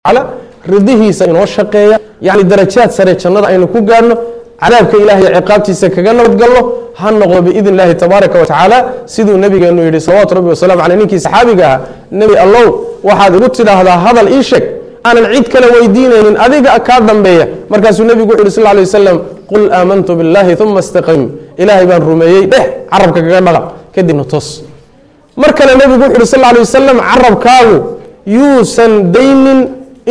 Tacaala ridihiisa inoo shaqeeya, yani darajaad sare jannada aynu ku gaadhno, cadaabka ilahay ciqaabtiisa kaga nabadgalno ha noqdo biidn illahi tabaaraka wa tacaala. Siduu nabigeenu yihi salawaatu rabbi wasalamu caleyh ninkii saxaabiga ahaa: "Nebi Allow, waxaad igu tidhaahdaa hadal ii sheeg aanan cid kale weydiinaynin adiga kaa dambeeya." Markaasuu nebigu wuxu yhi sal lay waslam: "Qul aamantu biاllahi uma istaqim." "Ilaahay baan rumeeyey" dheh, carabka kaga dhaqa, kadibna toos. Mar kale nebigu wuxu uhi sal lay wasalam: "Carabkaagu yuusan daynin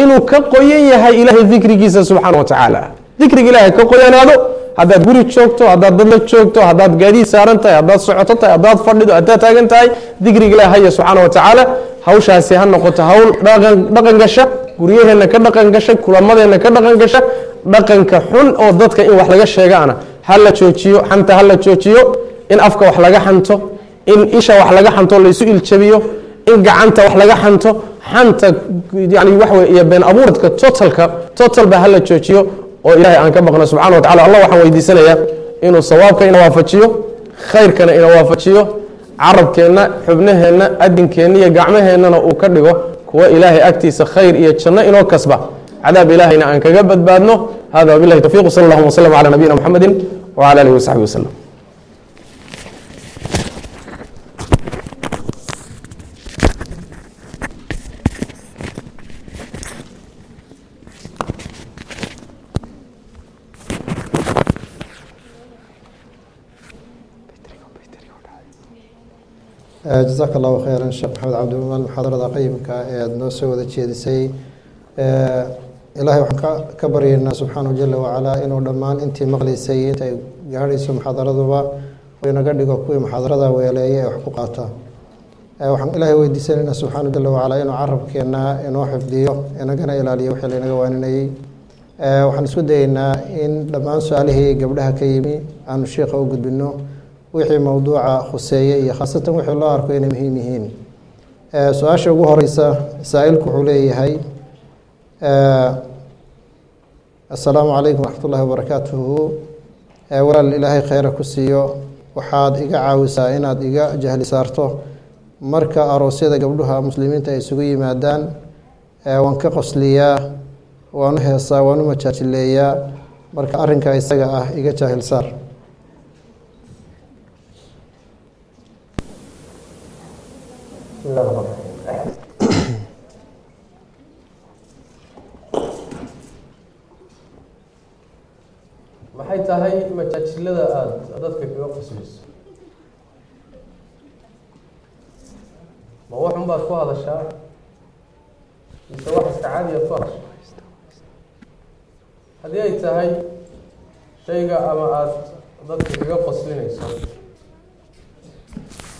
inuu ka qoyan yahay Ilaahay dikrigiisa subxaana wa tacaala." Dikriga Ilahay ka qoyanaado haddaad guri joogto, haddaad dad la joogto, haddaad gaadiid saaran tahay, haddaad socoto tahay, haddaad fadhido, haddaad taagan tahay, dikriga Ilahay haya subxaana wa tacaala. Hawshaasi ha noqoto hawl dhaqan gasha guryaheenna, ka dhaqan gasha kulamadeenna, ka dhaqan gasha. Dhaqanka xun oo dadka in wax laga sheegaana ha la joojiyo, xanta ha la joojiyo, in afka wax laga xanto, in isha wax laga xanto, laysu iljabiyo, in gacanta wax laga xanto, xanta yani waxa wey iyo been abuuradka totalka total ba hala joojiyo, oo Ilahay aan ka baqno subxana wa tacala. Allah waxaan weydiisanayaa inuu sawaabka ina waafajiyo, khayrkana ina waafajiyo, carabkeenna, xubnaheenna, adinkeenna iyo gacmaheennana uu ka dhigo kuwa Ilaahay agtiisa khayr iyo janno inoo kasba, cadaab Ilaahayna aan kaga badbaadno. Hada wabilahi towfiq, sal allahuma wslm cala nabiyina mxamedi wcala alihi wasaxbi waslm. Jazaaka allahu khayran, Sheekh Maxamed Cabdiumaan, muxaadarada qayimka ee aada noo soo wada jeedisay. Ilaahay waxaan ka baryaynaa subxaanahu jala wacalaa inuu dhammaan intii maqlaysay, inta ay gaadhayso muxaadaraduba, inaga dhigo kuwii muxaadarada weeleeya ee wax ku qaata. Waxaan Ilaahay weydiisanaynaa subxaanahu jala wacalaa inuu carabkeenna inoo xifdiyo, inagana ilaaliyo wixii laynaga waaninayey. Waxaan isku dayeynaa in dhammaan su-aalihii gabdhaha ka yimi aanu sheikha u gudbino, wixii mowduuca khuseeye iyo khaasatan wixii loo arko inay muhiim yihiin. Su-aasha ugu horeysa, saa-ilku wuxuu leeyahay: "Assalaamu calaykum waraxmat ullahi wabarakaatuhu. Walaal, Ilaahay kheyra ku siiyo, waxaad iga caawisaa inaad iga jahli saarto marka aroosyada gabdhaha muslimiinta ay isugu yimaadaan. Waan ka qosliyaa, waan u heesaa, waan u majaajileeyaa, marka arrinka isaga ah iga jaahil saar." Maxay tahay majaajilada aada dadka kaga qoslayso? Ma waxun baad ku hadashaa mise wax iska caadiyaad ku hadashaa? Haddii ay tahay shayga ama aada dadka kaga qoslinayso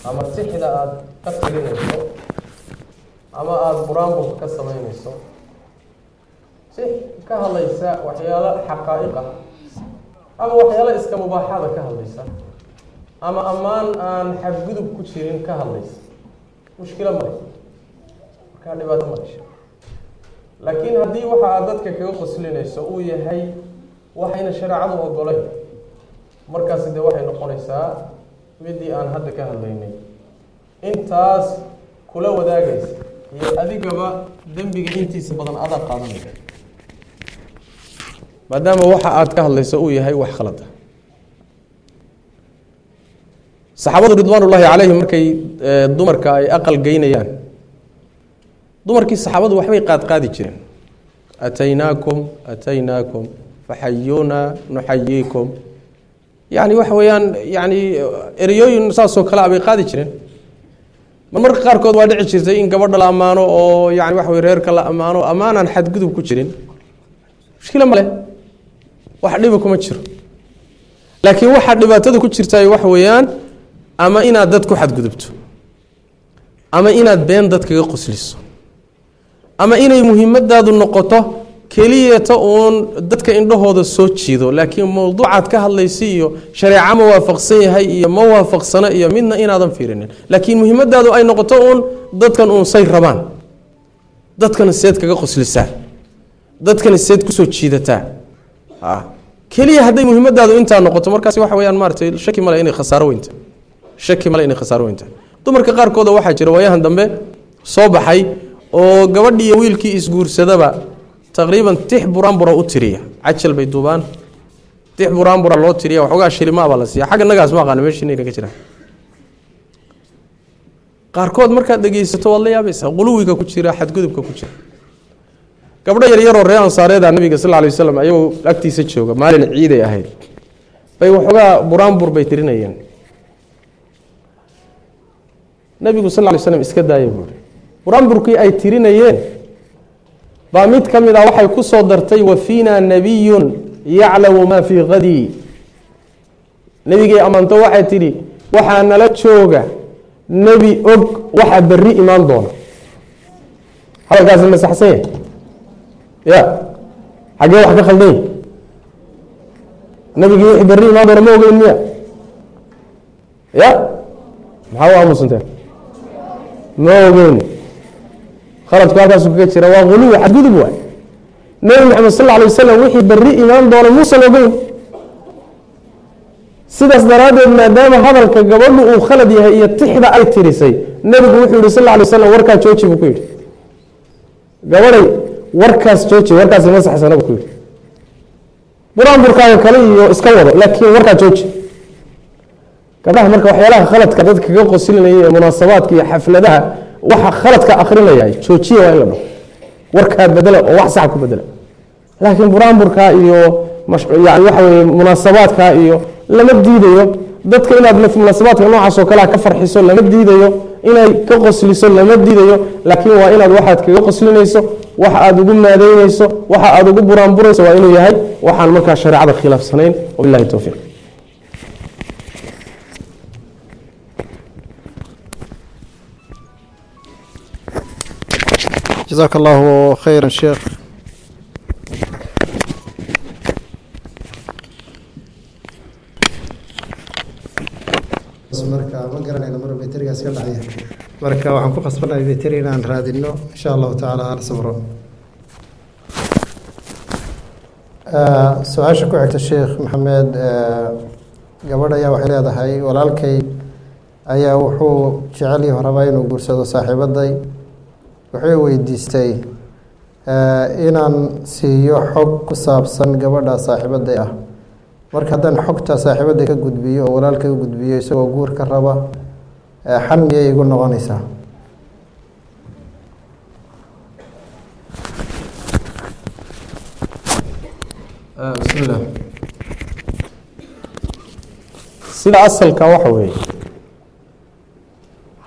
ama sixda aada ka tirinayso ama aada buraanburka ka samaynayso, si ka hadlaysa waxyaalo xaqaa'iq ah ama waxyaalo iska mubaaxaada ka hadlaysa ama ammaan aan xadgudub ku jirin ka hadlaysa, mushkilo male, markaa dhibaato male. Laakiin haddii waxa aad dadka kaga qoslinayso uu yahay waxayna shareecadu ogolayn, markaasi dee waxay noqonaysaa midii aan hadda ka hadlaynay. Intaas kula wadaagaysa iyo adigaba dembiga intiisa badan adaa qaadanaya, maadaama waxa aad ka hadlayso uu yahay wax khalad ah. Saxaabadu ridwaan ullaahi calayhim markay dumarka ay aqal geynayaan, dumarkii saxaabadu waxbay qaadqaadi jireen: "Ataynaakum, ataynaakum, faxayuuna nuxayiikum." Yani waxa weeyaan, yani ereyooyin saasoo kale a bay qaadi jireen. Marmarka qaarkood waa dhici jirtay in gabadha la ammaano oo yani waxa wey reerka la ammaano, ammaanaan xadgudub ku jirin. Mushkila male, wax dhiba kuma jiro. Laakiin waxaa dhibaatada ku jirtaay waxa weeyaan ama inaad dad ku xadgudubto, ama inaad been dad kaga qosliso, ama inay muhiimadaadu noqoto keliyata uun dadka indhahooda soo jiido, laakiin mowduucaad ka hadlaysa iyo shareeco ma waafaqsan yahay iyo ma waafaqsano iyo midna inaadan fiirinin, laakiin muhiimadaadu ay noqoto uun dadkan uun say rabaan, dadkana seed kaga qoslisaa, dadkana seed kusoo jiidataa keliya. Hadday muhiimadaadu intaa noqoto, markaasi waxa weyaan maaratay shaki male inay khasaaro weynta, shaki male inay khasaaro weynta. Dumarka qaarkooda waxaa jira waayahan dambe soo baxay Oo gabadhii iyo wiilkii isguursadaba taqriiban tix buraanbura u tiriya, cajal bay duubaan, tix buraanbura loo tiriya, waxoogaa shilimaa baa la siiya. Xagga nagaas ma aqaana meeshiina ka jiraan. Qaarkood markaad dhegeysato waad la yaabaysaa quluwiga ku jira, xadgudubka ku jira. Gabdho yaryaroo reer ansaareeda nabiga sal lla alay wasalam ayagoo agtiisa jooga maalin ciiday ahayd bay waxoogaa buraanbur bay tirinayeen. Nabigu sal lla alay slam iska daaya buuri. Buraanburkii ay tirinayeen baa mid ka mid ah waxay ku soo dartay wa fiina nabiyun yaclamu maa fii kadii. Nebigay ammaanto waxay tidhi waxaa nala jooga nebi og waxa berri imaan doona. Hadalkaasi ma saxsan yahay? Ya xaggee wax ka khaldan yahy? Nebigii wixii berri imaan doona ma ogeyn miya? Ya maxaa u aamusanteen? Ma ogeyn. Khaladku halkaasu kaga jira, waa guluwi, xadgudub waay. Nebi Maxamed sal alla alay wasalam wixii berri imaan doona muusan ogeyn. Sidaas daraaddeed maadaama hadalka gabadhu uu khalad yahay iyo tixda ay tirisay, nebigu wuxuu yihi sal alla alay waslam warkaa jooji buu ku yidhi. Gabadhay warkaas jooji, warkaasi ma saxsana buu ku yidhi. Buraanburkaaga kale iyo iska wado, laakiin warkaa jooji. Gabdhaha marka waxyaalaha khaladka dadka kaga qoslinaya ee munaasabaadka iyo xafladaha waxa khaladka akrinaya joojiya, waa in la dhaho warkaa bedela oo wax saxa ku bedela. Laakiin buraanburkaa iyo yani waxa weye munaasabaadka iyo lama diidayo dadka inaad munaasabaadka noocaas oo kalea ka farxiso, lama diidayo inay ka qosliso, lama diidayo, laakiin waa inaad waxaad kaga qoslinayso, waxa aada ugu maadeynayso, waxa aada ugu buraanburayso waa inuu yahay waxaan markaa shareecada khilaafsanayn. Wabillahi towfiiq. Jazaaka allahu khayra sheekh. Marka ma garanayno mar bayterigaas ka dhacaya, marka waxaan ku khasbanahay bayteri inaan raadino insha allahu tacaala. Hala sabro. Su-aasha ku xigta Sheekh Maxamed, gabadh ayaa waxay leedahay walaalkay ayaa wuxuu jecel yahu rabaa inuu guursado saaxiibaday, wuxuu weydiistay inaan siiyo xog ku saabsan gabadha saaxiibaday ah. Marka haddaan xogta saaxiibaday ka gudbiyo oo walaalkay u gudbiyo isagoo guur ka raba, xan miyay igu noqonaysaa? Bismillah. Sida asalka waxa weeye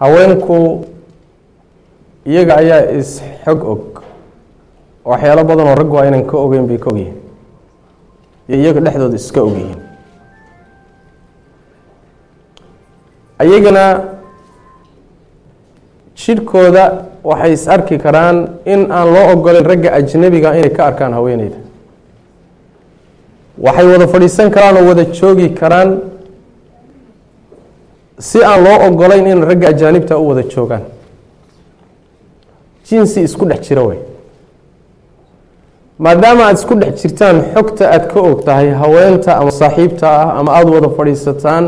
haweenku iyaga ayaa is-xog og, waxyaalo badan oo raggu aynan ka ogeyn bay ka ogyihiin, iyo iyaga dhexdooda iska ogyihiin. Ayagana jidhkooda waxay is arki karaan in aan loo ogoleyn ragga ajnabiga inay ka arkaan haweeneyda. Waxay wada fadhiisan karaan oo wada joogi karaan si aan loo ogolayn in ragga ajaanibta u wada joogaan. Jinsi isku dhex jira wey. Maadaama aada isku dhex jirtaan, xogta aada ka og tahay haweenta ama saaxiibta ah ama aada wada fadhiisataan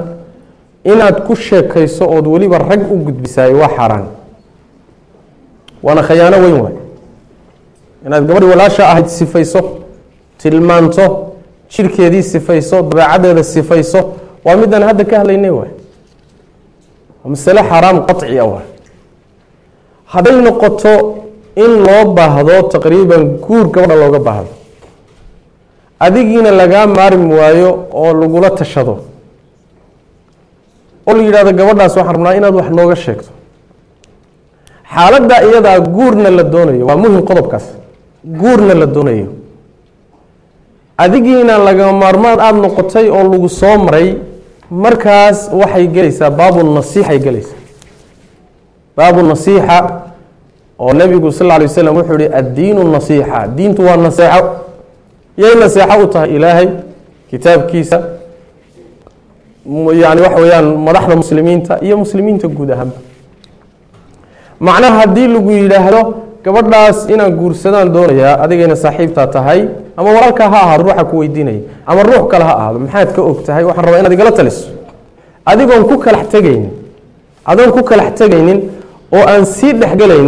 inaad ku sheekayso ood weliba rag u gudbisaay waa xaaraan, waana khayaano weyn waay. Inaad gabadhi walaasha ahayd sifayso, tilmaanto, jidhkeedii sifayso, dabeecaddeeda sifayso, waa midaan hadda ka hadlaynay waay. Waa masale xaaraam qaطci ah waay. Hadday noqoto in loo baahdo taqriiban guur gabadha looga baahdo, adigiina lagaa maarmi waayo oo lagula tashado oo la yidhahdo gabadhaas waxaan rabnaa inaad wax nooga sheegto, xaaladda iyadaa guurna la doonayo, waa muhim qodobkaas, guurna la doonayo, adigiina laga maarmaan aada noqotay oo lagu soo maray, markaas waxay gelaysaa baabunasiixay gelaysaa. Baabunasiixa oo nebigu sal lla alay waslam wuxuu yihi addiinu nasiixa, diintu waa naseexo. Yay naseexo u tahay? Ilaahay kitaabkiisa, yani waxa weeyaan madaxda muslimiinta iyo muslimiinta guud ahaanba. Macnaha haddii lagu yidhaahdo gabadhaas inaan guursadaan doonayaa, adigayna saaxiibtaa tahay ama walaalkaa ha ahaado ruuxa ku weydiinaya ama ruux kale ha ahaado, maxaad ka og tahay, waxaan rabaa inaad igala taliso, adigoon ku kalax tegaynin, adoon ku kalax tegaynin oo aan sii dhexgelaynin.